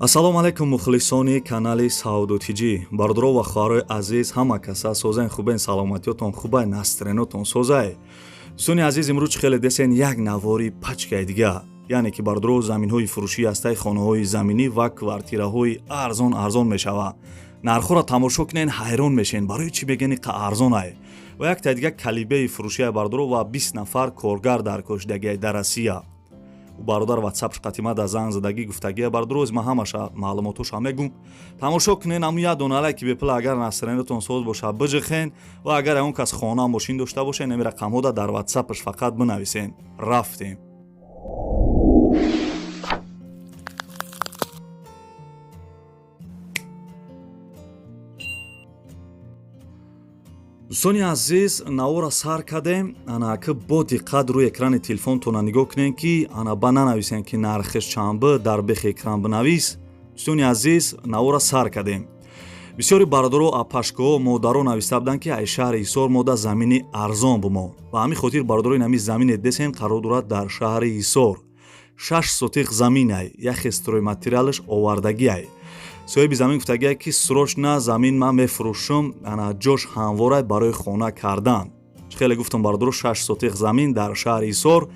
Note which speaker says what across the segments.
Speaker 1: Ассалому алайкум мухлисони канали Сауду Тиҷӣ. Бародаро ва хоҳарои азиз, ҳама каса созен, хубен, саломатиётон хубай, настроениятон созай. Дӯстони азиз, имрӯз хеле десен як навори пачкаи дига, яъне ки бародаро заминҳои фурӯшӣ ҳастаи хонаҳои заминӣ ва квартираҳои арзон арзон мешава. Нархҳоро тамошо кунен, ҳайрон мешен, барои чӣ мегӯян иқа арзонай. Ва якта дига калибаи фурӯшия бародаро ва 20 нафар коргар дар кошидагиай дар Россия. Бародар ватсапш қатима да занг задагӣ гуфтагия бародаро, ма ҳамаша маълумотоша мегум. Тамошо кунен, аму як дона лайки бепул, агар настроениятон соз боша биҷихен, ва агар ягон кас хона мошин дошта бошен, ами рақамҳода дар ватсапш фақат бинависен. Рафтем. Дӯстони азиз, навора сар кардем. Ана ки бо диққат рӯи экрани телефонтона нигоҳ кунем, ки ана ба нанависем, ки нархиш чанд б дар бехи экран бинавис. Дӯстони азиз, навора сар кардем. Бисёри бародаро, апашкоҳо, модаро нависта буданд, ки ай шаҳри Ҳисор мода замини арзон бумон. Ба ҳамин хотир бародаро, инами замине десем қарор дорад дар шаҳри Ҳисор. 6 сотиқ заминай, яхе стройматериалаш овардагиай. Соҳиби замин гуфтагия, ки срочно замин ман мефурӯшам, ана ҷош ҳамворай барои хона кардан. Чӣ хеле гуфтам бародаро, 6 сотиқ замин дар шаҳри Ҳисор,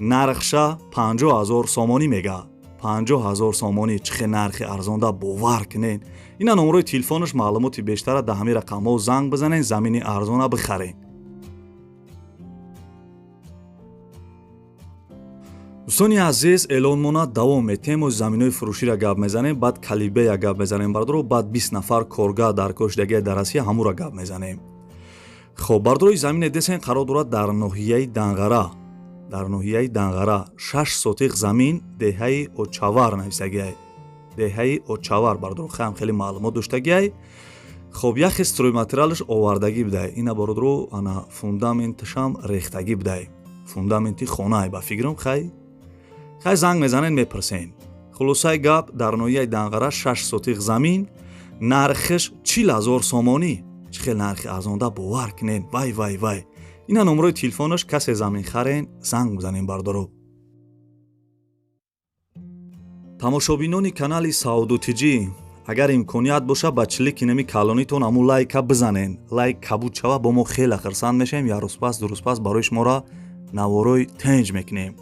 Speaker 1: нархша 50 000 сомонӣ мега. 50 000 сомонӣ, чӣ хел нархи арзонда, бовар кунен. Ина номерои телефонаш, маълумоти бештара дар ҳамин рақамҳо занг бизанен, замини арзона бихарен. Дӯстони азиз, эълонмона давом метем. Оз заминҳои фурӯширо гап мезанем, баъд калибея гап мезанем бародаро, баъд 20 нафар коргар дар кошидагия дар Россия ҳамуро гап мезанем. Хоб бародарои, замине десен қарор дорад дар ноҳияи Данғара. Дар ноҳияи Данғара 6 сотиқ замин, деҳаи Очавар нависагиай. Деҳаи Очавар бародаро, хаям хеле маълумот доштагиай. Хоб, яхе стройматериалаш овардагӣ будай. Ина бародаро, ана фундаменташам рехтагӣ будай. Фундаменти хонай ба фикрам, хай занг мезанен, мепурсен. Хулосаи гап, дар ноҳияи Данғара 6 сотиқ замин, нархиш 40 000 сомонӣ. Чӣ хел нархи арзонда, бовар кунен. Вай вай вай. Ина номерои телефонаш, касе замин харен, занг бизанен бародаро. Тамошобинони канали Сауду Тиҷӣ, агар имконият боша, ба чилики нами калонитон аму лайка бизанен. Лайк кабуд шава, бо мо хеле хирсанд мешавем. Як рӯз пас, ду рӯз пас барои шуморо наворои тенҷ мекунем.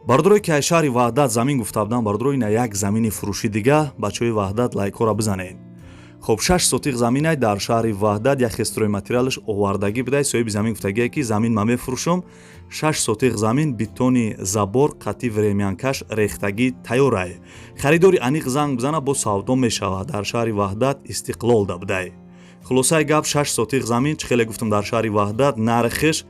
Speaker 1: Бародарое ки аз шаҳри Ваҳдат замин гуфта будам, бародаро, ина як замини фурӯшӣ дига. Бачаҳои Ваҳдат, лайкҳоро бизанед. Хоб, 6 сотиқ заминай дар шаҳри Ваҳдат, як стройматериалаш овардагӣ будай. Соҳиби замин гуфтагие, ки замин ман мефурӯшам, 6 сотиқ замин, бетони забор қатъи времянкаш рехтагӣ тайёрай. Харидори аниқ занг бизана, бо савдо мешавад. Дар шаҳри Ваҳдат, Истиқлолда будай. Хулосаи гап, 6 сотиқ замин, чӣ хеле гуфтам, дар шаҳри Ваҳдат, нархиш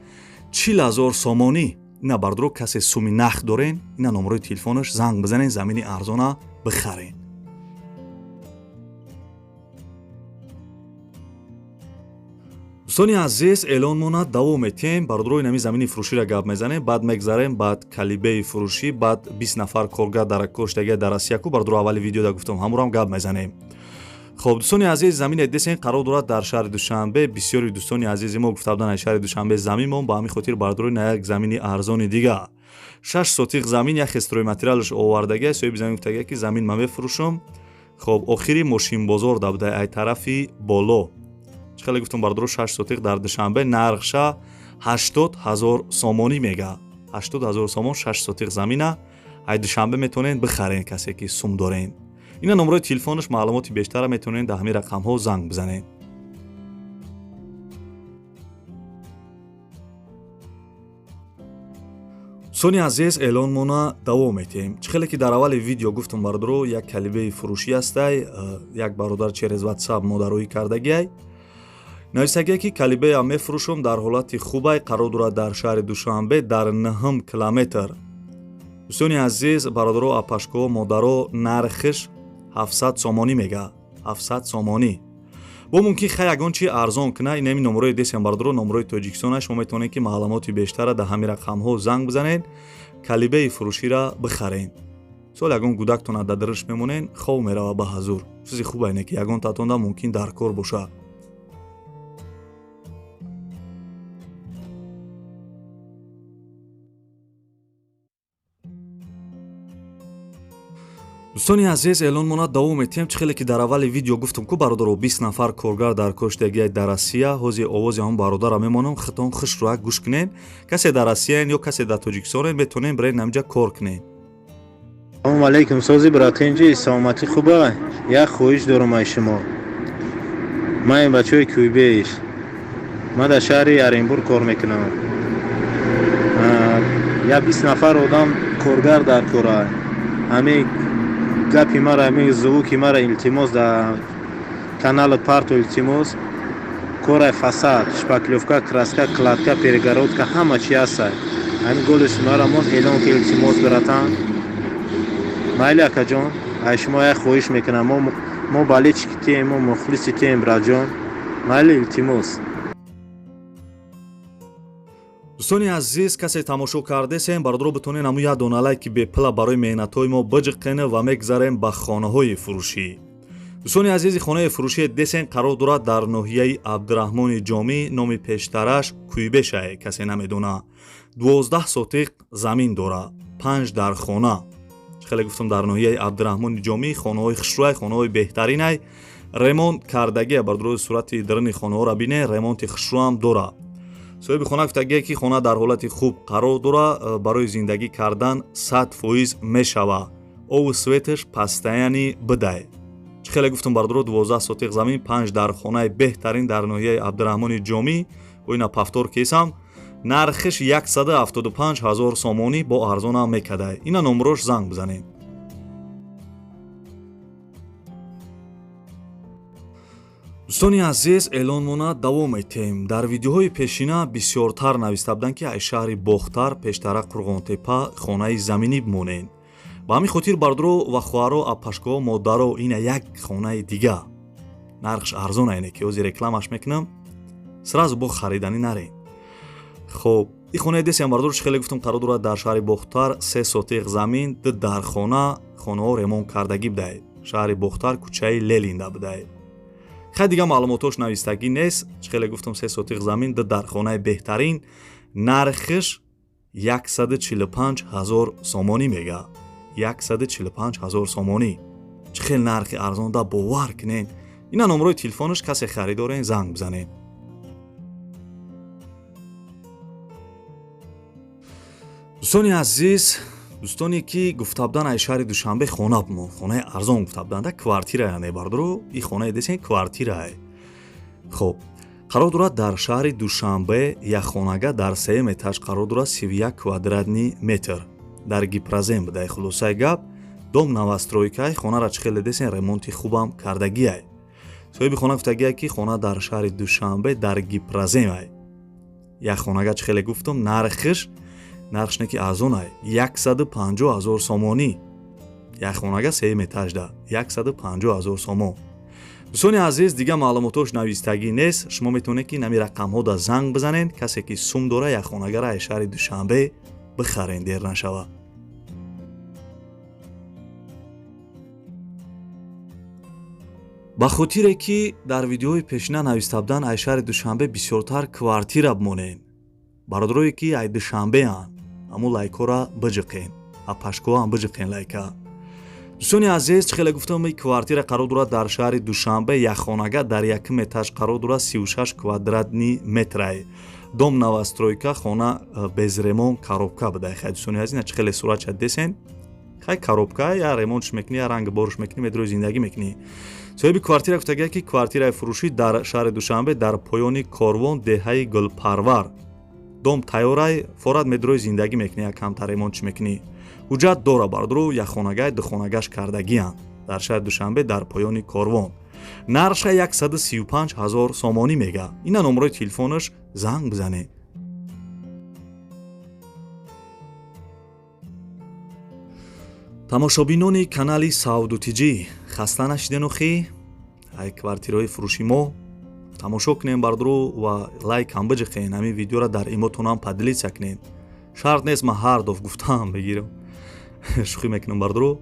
Speaker 1: 40 000 сомонӣ. Ина бародаро, касе суми нахт дорен, ина номерои телефонаш, занг бизанен, замини арзона бихарен. Дӯстони азиз, эълонмона давом метиҳем. Бародаро, инами замини фурӯширо гап мезанем, баъд мегзарем баъд калибеи фурӯшӣ, баъд 20 нафар коргар дар коштагия дар Россияку бародаро, аввали видеода гуфтам, ҳамурам гап мезанем. Хоб, дӯстони азиз, замине десен қарор дорад дар шаҳри Душанбе. Бисёри дӯстони азизи мо гуфта буданд, аз шаҳри Душанбе замин мон. Ба ҳамин хотир бародаро, на як замини арзони дига, 6 сотиқ замин, як стройматериалаш овардагия. Соҳиби замин гуфтагия, ки замин ман мефурӯшам. Хоб, охири мошинбозор да буда, ай тарафи боло. Чӣ хеле гуфтам бародаро, 6 сотиқ дар Душанбе, нархша 80 000 сомонӣ мега. 80 000 сомон, 6 сотиқ замина ай Душанбе метавонед бихарен, касе ки сум дорен. Ина номерои телефонаш, маълумоти бештара метавонед дар ҳамин рақамҳо занг бизанед. Дӯстони азиз, эълонмона давом метиҳем. Чӣ хеле ки дар аввали видео гуфтам бародаро, як калибаи фурӯшӣ ҳастай. Як бародар через ватсап модароӣ кардагиай, нависагие, ки калибея мефурӯшам, дар ҳолати хубай, қарор дорад дар шаҳри Душанбе, дар 9-м километр. Дӯстони азиз, бародаро, апашкоҳо, модаро, нархиш 700 сомонӣ мега. 700 сомонӣ. Бо мумкин хай ягон чи арзон куна. Инами номерои десем бародаро, номерои Тоҷикистона. Шумо метавонед, ки маълумоти бештара дар ҳамин рақамҳо занг бизанед, калибаи фурӯширо бихарен. Сол ягон гудактона дар дараш мемонен, хов мерава ба ҳазур. Чизи хуба ине, ки ягон татонда мумкин дар кор бошад. Дӯстони азиз, эълон монад, давом метиҳем. Чӣ хеле ки дар аввали видео гуфтам ку бародаро, 20 нафар коргар дар коштагиай дар Россия. Ҳозир овози ҳамон бародара мемонам, хитон хушрӯяк гӯш кунед. Касе дар Россияен ё касе дар Тоҷикистонен, метавонем бирен ҳаминҷа кор кунед.
Speaker 2: Салому алейкум, сози братинҷи, саломатӣ хуба? Як хоҳиш дорам аз шумо. Ман ин бачаҳои Куйбеш, ман дар шаҳри Оренбург кор мекунам. Я 20 нафар одам коргар дар кора. Ҳамин гапи мара, ҳамин звуки мара, илтимос, дар канали парту, илтимос, корай фасад, шпаклёвка, краска, кладка, перегородка, ҳама чи ҳастай. Ҳамин голоси мара мон эълон ки, илтимос, братан. Майли, акаҷон, аз шумо як хоҳиш мекунам. Мо болельщики тием, мо мухлиси тием, братҷон. Майли, илтимос.
Speaker 1: Дӯстони азиз, касе тамошо кардесем, бародаро, битонен ҳамун як дона лайки бепила барои меҳнатҳои мо биҷиқена ва мегзарем ба хонаҳои фурӯшӣ. Дӯстони азизи, хонаи фурӯшии десен қарор дорад дар ноҳияи Абдураҳмони Ҷомӣ, номи пештараш Куйбешае, касе намедона. 12 сотиқ замин дорад, панҷ дар хона. Хеле гуфтам, дар ноҳияи Абдураҳмони Ҷомӣ хонаҳои хушрӯай, хонаҳои беҳтаринай, ремонт кардагия. Бародарои, сурати даруни хонаҳоро бине, ремонти хушрӯам дорад. Соҳиби хона гуфтагие, ки хона дар ҳолати хуб қарор дорад, барои зиндагӣ кардан 100% мешавад, обу светаш постоянный бидай. Чӣ хеле гуфтам, бародаро, 12 сотиқ замин, панҷ дар хонаи беҳтарин дар ноҳияи Абдураҳмони Ҷомӣ. Ина повтор кесам, нархиш 175 ҳазор сомонӣ, бо арзонам мекадай. Ина номрош, занг бизанед. Дӯстони азиз, эълонмона давом метиҳем. Дар видеоҳои пешина бисёртар нависта буданд, ки аз шаҳри Бохтар, пештара Қурғонтепа, хонаи заминӣ бимонед. Ба ҳамин хотир, бародаро ва хоҳаро, апашкоҳо, модаро, ина як хонаи дига, нархш арзон айне, ки ҳозир рекламаш мекунам, сразу бо хариданӣ нарен. Хоб, и хонаи десиам, бародаро, чӣ хеле гуфтам, қарор дорад дар шаҳри Бохтар, се сотиқ замин, ду дар хона, хонаҳо ремонт кардагӣ будаед. Шаҳри Бохтар, кӯчаи Ленинда будаед. Хай, дига маълумотош навистагӣ нест. Чӣ хеле гуфтам, се сотиқ замин, ду дар хонаи беҳтарин, нархиш 145 ҳазор сомонӣ мега. 145 ҳазор сомонӣ, чӣ хел нархи арзонда, бовар кунед. Ина номрои телефонаш, касе харидорен, занг бизанед. Дӯстони азиз, дӯстоне ки гуфта буданд, ай шаҳри Душанбе хона бимон, хонаи арзон гуфта буданд, квартира яъне, бародаро, и хонаи десен квартирае. Хоб, қарор дорад дар шаҳри Душанбе, якхонага дар сеюм этаж қарор дорад, 31 квадратный метр, дар Гипрозем будай. Хулосаи гап, дом новостройкай. Хонара чӣ хеле десен, ремонти хубам кардагиай. Соҳиби хона гуфтагиай, ки хона дар шаҳри Душанбе, дар Гипроземай, якхонага. Чӣ хеле гуфтам, нархш не ки арзонай, 150 ҳазор сомонӣ, якхонага, сеюм этажда, 150 ҳазор сомон. Дӯстони азиз, дига маълумотош навистагӣ нест. Шумо метавонед, ки нами рақамҳода занг бизанед. Касе ки сум дора, якхонагара аз шаҳри Душанбе бихарен, дер нашавад. Ба хотире ки дар видеои пешина нависта буданд, аз шаҳри Душанбе бисёртар квартира бимонед, бародарое ки ай Душанбеанд, ҳамун лайкҳоро биҷиқен, апашкоҳам биҷиқен лайка. Дӯстони азиз, чӣ хеле гуфтам, и квартира қарор дорад дар шаҳри Душанбе, якхонага дар якум этаж қарор дорад, 36 квадратный метрай, дом новостройка, хона без ремонт, коробка будай. Хай, дӯстони азиз, чӣ хеле суратша десен, хай, коробка, я ремонтш мекунӣ, я ранг борш мекунӣ, медрои зиндагӣ мекунӣ. Соҳиби квартира гуфтагия, ки квартираи фурӯшӣ дар шаҳри Душанбе, дар поёни Корвон, деҳаи Гулпарвар, дом тайёрай, форат медрои зиндагӣ мекунӣ, як камтар ремонтш мекунӣ. Ҳуҷҷат дора, бародару, якхонагай, духонагаш кардагиянд дар шаҳри Душанбе, дар поёни Корвон. Нархша 135 ҳазор сомонӣ мега. Ина номрои телефонаш, занг бизанед. Тамошобинони канали Савдутиҷӣ, хаста нашидену хи ай квартираҳои фурӯши мо тамошо кунем, бародару, ва лайкам биҷиқен, ҳамин видеоро дар имотонам поделиться кунед. Шарт нест ман ҳар доф гуфтаам бигирам, шӯхӣ мекунам, бародару.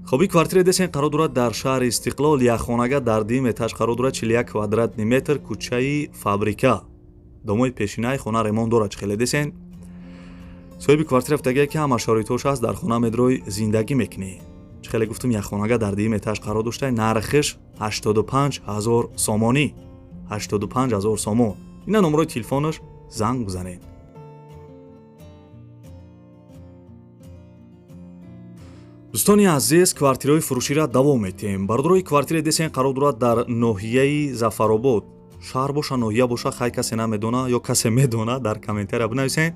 Speaker 1: Хоб, и квартира десен қарор дорад дар шаҳри Истиқлол, якхонага дар дуюм этаж қарор дорад, 41 квадратный метр, кӯчаи Фабрика, домои пешинаи хона ремонт дорад. Чӣ хеле десен, соҳиби квартира гуфтагия, ки ҳама шароитҳош ҳаст, дар хона медрои зиндагӣ мекунӣ. Чӣ Чӣ хеле гуфтум, як хонага дар дуюм этаж қарор доштай, нархиш 85 ҳазор сомонӣ, 85 ҳазор сомон. Ина номерои телефонаш, занг бизанед. Дӯстони азиз, квартираҳои фурӯширо давом метиҳем. Бародарои, квартираи десен қарор дорад дар ноҳияи Зафаробод. Шаҳр боша, ноҳия боша, хай касе намедона ё касе медона, дар комментария бинависед.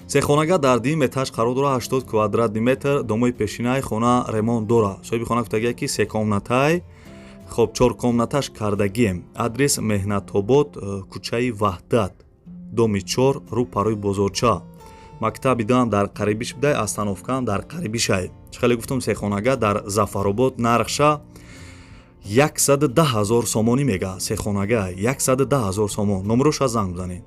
Speaker 1: Сехонага дар дуюм этаж қарор дорад, 80 квадратный метр, домои пешинаи хона ремонт дора. Соҳиби хона гуфтагия, ки се комнатай, хоб, чор комнаташ кардагием. Адрес: Меҳнатобод, кӯчаи Ваҳдат, доми 4, рӯ парои бозорча. Мактаби дам дар қарибиш будай, остановкаам дар қарибишай. Чӣ хеле гуфтум, сехонага дар Зафаробод, нархша 110 ҳазор сомонӣ мега. Сехонага 110 ҳазор сомон. Номероша занг бизанед.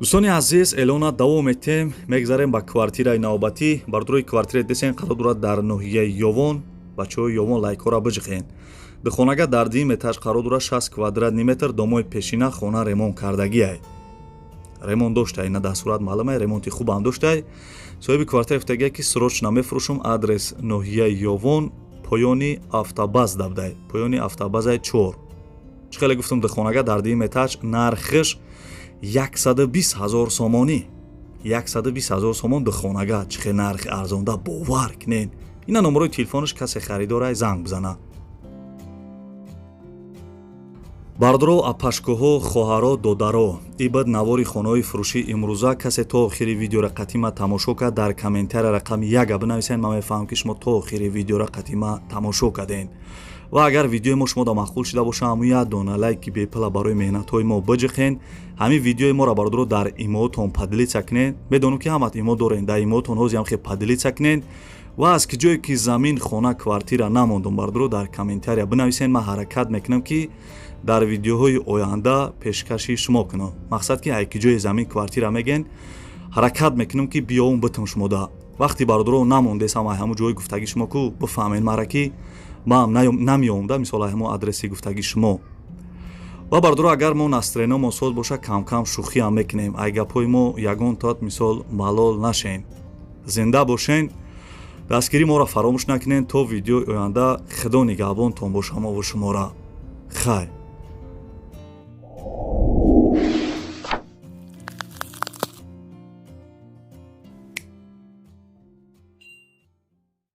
Speaker 1: Дӯстони азиз, эълона давом метиҳем, мегзарем ба квартираи навбатӣ. Бародарои, квартираи десен қарор дорад дар ноҳияи Ёвон. Бачаҳои Ёвон, лайкҳоро биҷиқен. Духонага дар дуюм этаж қарор дорад, 60 квадратный метр, домои пешина, хона ремонт кардагиай, ремонт доштай, на дар сурат маълумай, ремонти хубам доштай. Соҳиби квартира гуфтагия, ки срочно мефурӯшам. Адрес: ноҳияи Ёвон, поёни автобаз дабдай, поёни автобазай 4. Чӣ хеле гуфтум, духонага дар дуюм этаж, нархиш 120 ҳазор сомонӣ, 120 ҳазор сомон духонага. Чӣ хел нархи арзонда, бовар кунед. Ина номерои телефонаш, касе харидорай, занг бизана. Бародаро, апашкоҳо, хоҳаро, додаро, ибад навори хонаҳои фурӯшӣ имрӯза. Касе то охири видеора қатима тамошо кард, дар комментария рақами яга бинависед. Ман мефаҳмам, ки шумо то охири видеора қатима тамошо кардем. Ва агар видеои мо шумо да маъқул шида боша, ҳамун як дона лайки бепила барои меҳнатҳои мо биҷиқен. Ҳамин видеои моро, бародаро, дар имоотон поделиться кунед. Медонам, ки ҳамат имо дорен, дар имоотон ҳозиам хе поделиться кунед. Ва аз ки ҷое ки замин, хона, квартира намондум, бародаро, дар комментария бинависед. Ман ҳаракат мекунам, ки дар видеоҳои оянда пешкаши шумо кунам. Мақсад, ки ай ки ҷои замин, квартира меген, ҳаракат мекунам, ки биёвум битам шумода. Вақти, бародаро, намондесам ай ҳамун ҷои гуфтаги шумо, ку бифаҳмед мара, ки ман намеомда, мисол, ай ҳамун адреси гуфтаги шумо. Ва, бародаро, агар мо настроениямон соз боша, камкам шӯхиам мекунем. Ай гапҳои мо ягон тоат, мисол, малол нашен. Зинда бошен, дастгирии моро фаромӯш накунед. То видеои оянда, Худо нигаҳбонтон боша мову шумора. Хайр.